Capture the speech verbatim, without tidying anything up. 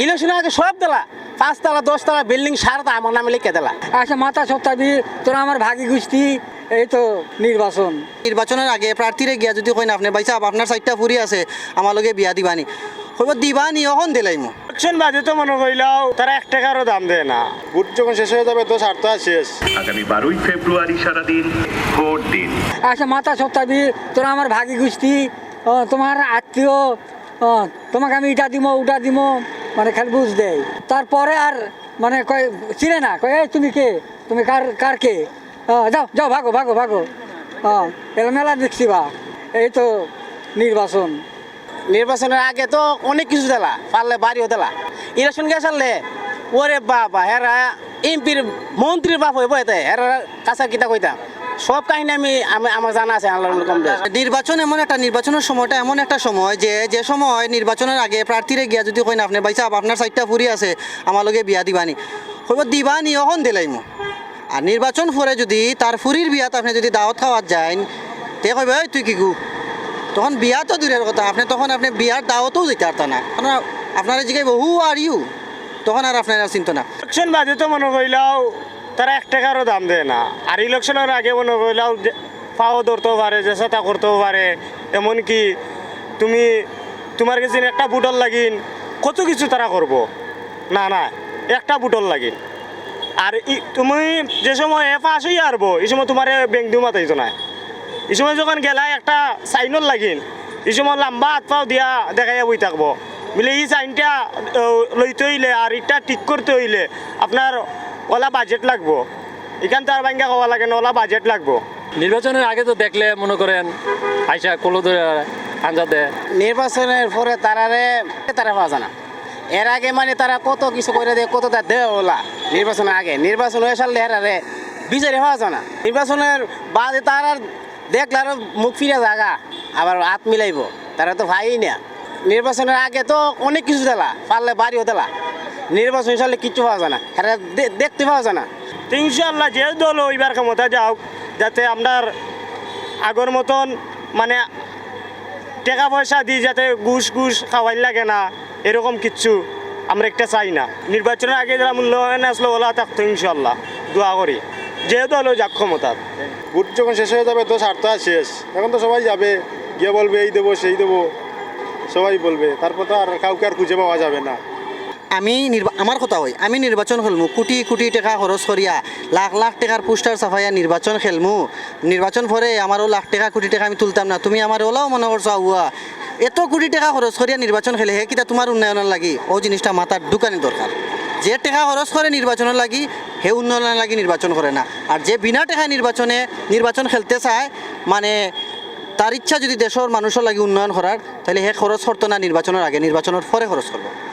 ইলেকশন আগে সব দিলা, পাঁচতলা দশতলা বিল্ডিং সারাটা আমার নামে লিখে দিলা। আচ্ছা, মাথা সত্তাবি, তোরা আমার ভাগি গুষ্টি, এই তো নির্বাচন। নির্বাচনের আগে প্রার্থীরে গিয়া যদি কইন, আপনি ভাই সাহেব, আপনার চাইরটা ফুরি আছে, আমার লগে বিয়া দিবানি, কইব দিবানি, অখন দিলাইমু। ইলেকশন বাদে তো মনে কইলাও তারা এক টাকারও দাম দেয় না। ভোট যখন শেষ হয়ে যাবে, তো স্বার্থ আর শেষ। আগামী বারোই ফেব্রুয়ারি সারাদিন ভোট দিন। আচ্ছা, মাথা সত্তাবি, তোরা আমার ভাগি গুষ্টি, ও, তোমার আত্মীয়, ও, তোমাকে আমি ইটা দিমো, উটা দিমো, মানে খালি বুঝ দেয়। তারপরে আর মানে কয়, চিনে না, কয়, "এই তুমি কে? তুমি কার, কার কে?" ও, যাও, যাও, ভাগো, ভাগো, ভাগো। ও, এলোমেলা দেখছি বা, এই তো নির্বাচন। নির্বাচনের আগে তো অনেক কিছু দিলা, পারলে বাড়িও দিলা। ইলেকশন গেছালে, ওরে বাবা, হেরা এমপির, মন্ত্রীর বাপ হইব এতে, হেরা কাছা কিতা কইতাম। সব কাহিনী আমি, আমি, আমার জানা আছে, আল্লাহর কম দেশ। নির্বাচন এমন একটা, নির্বাচনের সময়টা এমন একটা সময় যে, যে সময় নির্বাচনের আগে প্রার্থীরে গিয়া যদি কইন, আপনি ভাই সাহেব, আপনার চাইরটা ফুরি আছে, আমার লগে বিয়া দিবানি, কইব দিবানি, অখন দিলাইমু। আর নির্বাচন পরে যদি তার ফুরির বিয়াত আপনি যদি দাওয়াত খাওয়াত যাইন, তে কইব, "এই তুই কিগু?" তখন বিয়া তো দূরের কথা, আপনি তখন আপনি বিয়ার দাওয়াতও দিতে পারতা না। কারণ আপনারা জিগাইব, "Who are you?" তখন আর আপনারা চিন্ত না। ইলেকশন বাদে তো মনে কইলাও তারা এক টাকারও দাম দেয় না। আর ইলেকশনের আগে মনে কইলাও যে পাও ধরতেও পারে, যে সেটা করতেও পারে। এমনকি তুমি, তোমার কাছে একটা ভোটর লাগিন কত কিছু তারা করব। না, না, একটা ভোটর লাগিন। আর ই-, তুমি যে সময় এ পাশ হইয়া আরবো, এই সময় তোমারে ব্যাংক দিও মাতাইতো না। এই সময় যখন গেলায় একটা সাইনর লাগিন, এই সময় লম্বা হাত পাও দিয়া দেখাইয়া বই থাকবো। বুলে, "এই সাইনটা, আহ, লইতে হইলে আর এটা ঠিক করতে হইলে আপনার ওলা বাজেট লাগবো।" এখান তো আর ভাঙ্গা খাওয়া লাগে না, ওলা বাজেট লাগবো। নির্বাচনের আগে তো দেখলে মনে করেন আইসা কলো ধরে আঞ্জা দেয়। নির্বাচনের পরে তারারে, তারা পাওয়া যায় না। এর আগে মানে তারা কত কিছু করে দেয়, কতটা দেয় ওলা নির্বাচনের আগে। নির্বাচন হয়ে সারলে হেরারে বিচারে পাওয়া যায় না। নির্বাচনের বাদে তারা দেখলে আরো মুখ ফিরে জাগা, আবার হাত মিলাইবো, তারা তো পাইই না। নির্বাচনের আগে তো অনেক কিছু দিলা, পারলে বাড়িও দিলা। নির্বাচন সারলে কিচ্ছু পাওয়া যায় না, হেরা দে-, দেখতে পাওয়া যায় না। তো ইনশাআল্লাহ যে দল ওইবার ক্ষমতা যাও, যাতে আমরার আগর মতন মানে টেকা পয়সা দি যাতে ঘুষ ঘুষ খাওয়াইন লাগে না, এরকম কিচ্ছু আমরা একটা চাই না। নির্বাচনের আগে যারা মূল্যবান আসলো ওলা থাকতো ইনশাআল্লাহ, দোয়া করি যে দল যাক ক্ষমতাত। ভোট যখন শেষ হয়ে যাবে, তো স্বার্থ আর শেষ। এখন তো সবাই যাবে, গিয়ে বলবে, "এই দেবো, সেই দেবো", সবাই বলবে। তারপর তো আর কাউকে আর খুঁজে পাওয়া যাবে না। আমি নির্বা-, আমার কথা হয়, আমি নির্বাচন খেলমু, কোটি কোটি টেকা খরচ করিয়া, লাখ লাখ টেকার পোস্টার ছাপাইয়া নির্বাচন খেলমু। নির্বাচন পরে আমারও লাখ টেকা, কোটি টেকা আমি তুলতাম না। তুমি আমার ওলাও মনে করছো আউয়া, এত কোটি টেকা খরচ করিয়া নির্বাচন খেলে, হে কিতা তোমার উন্নয়নের লাগি? ও জিনিসটা মাথার ঢুকানি দরকার। যে টেকা খরচ করে নির্বাচনের লাগি, হে উন্নয়নের লাগি নির্বাচন করে না। আর যে বিনা টেকায় নির্বাচনে, নির্বাচন খেলতে চায়, মানে তার ইচ্ছা যদি দেশের মানুষের লাগি উন্নয়ন করার, তাহলে হে খরচ করতো না নির্বাচনের আগে, নির্বাচনের পরে খরচ করবো।